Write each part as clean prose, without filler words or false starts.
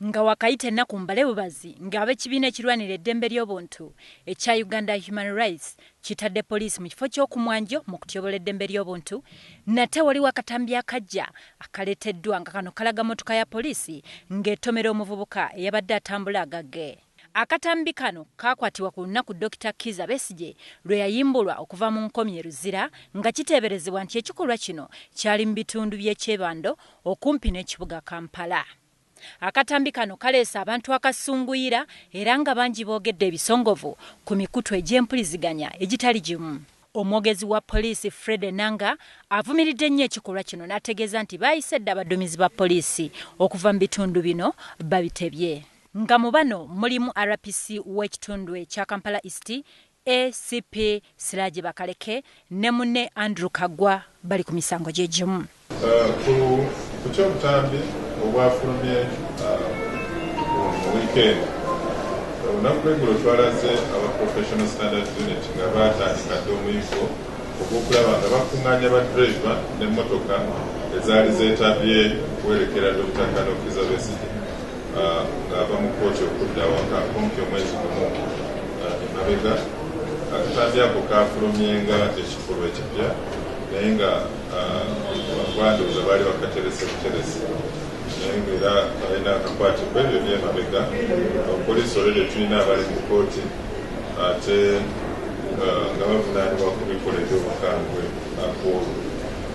Nga wakayita ennaku mbale bubazi ng'ab'ekibiina ekirwanira eddembe ly'obuntu ekya Uganda Human Rights kitadde poliisi mu kifo ky'okumwanjo mu kutyobola eddembe ly'obuntu, nate waliwo akatambi akajja akaleeteddwa nga kano kalaga mmotoka ya poliisi ng'etomera omuvubuka eyabadde atambula agagge. Akatambi kano kaakwatibwa ku lunaku Dokita Kizza Besigye lwe yayimbulwa okuva mu nkomyo e Luzira nga kiteeberezebwa nti ekikolwa kino kyali mu bitundu by'e Kyebando okumpi n'ekibuga Kampala. Akatambi kano kaleese abantu akasunguyira era nga bangi boogedde ebisongovu ku mikutu egy'empuliziganya egitali gimu. Omwogezi wa poliisi Fred Enanga avumiridde nnyo ekikolwa kino n'ategeeza nti baayise dda abaduumizi ba poliisi okuva mu bitundu bino babitebye. Nga mu bano mulimu RPC w'ekitundu ekya Kampala East ACP Siraje Bakaleke ne munne Andrew Kaggwa bali ku misango gye gimu. Ku ky'obutambi obwafulumye mu wiikendi, olunaku lw'eggulo twalaze aba Professional Standards Unit nga baatandika dda omuyiggo ogw'okulaba nga bakuŋŋaanya ba driver n'emmotoka ezaali zeetabye okuwerekera Dr. Colonel Kizza Besigye ng'ava mu kkooti okudda awaka kumpi omwezi gumu emabega. Akatambi ako kafulumye nga ekikolwa ekipya naye nga bandowooza baali bakaterese buteresi, naye nga era balina akakwate ku ebyo byemabega. Poliisi olwedde tulina abali mu kkooti ate nga bavunaanibwa ku bikolwa eby'obukambwe kwolwo.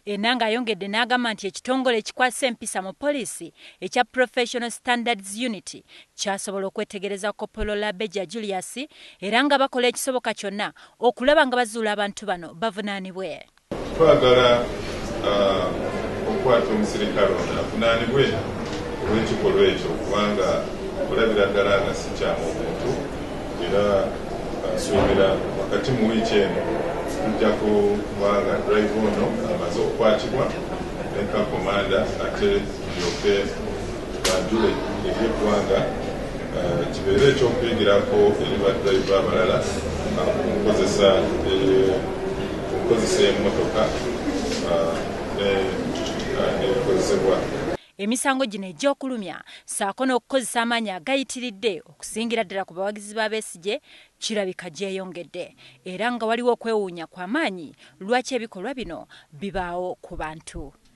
Enanga ayongedde n'agamba nti ekitongole ekikwasa empisa mu poliisi ekya Professional Standards Unit kyasobola okwetegereza Kopolo Labeja Julius era nga bakola ekisoboka kyonna okulaba nga bazuula abantu bano bavunaanibwe. Twagala okukwata omusirikale ono avunaanibwe olw'ekikolwa ekyo kubanga olabira ddala nga si kyamu omuntu, era nsuubira wakati mu wiiki eno tujja kubanga driver ono amaze okukwatibwa ne kakomanda ate tulyoke banjule eri eggwanga kibeere ekyokuyigirako eri ba driver abalala ku nkozesa y'emmotoka n'ebikozesebwa. Emisango gino egy'okulumya ssaako n'okukozesa amaanyi agayitiridde okusingira ddala ku bawagizi ba Besigye kirabika gyeyongedde era nga waliwo okwewuunya kw'amaanyi lwaki ebikolwa bino bibaawo ku bantu.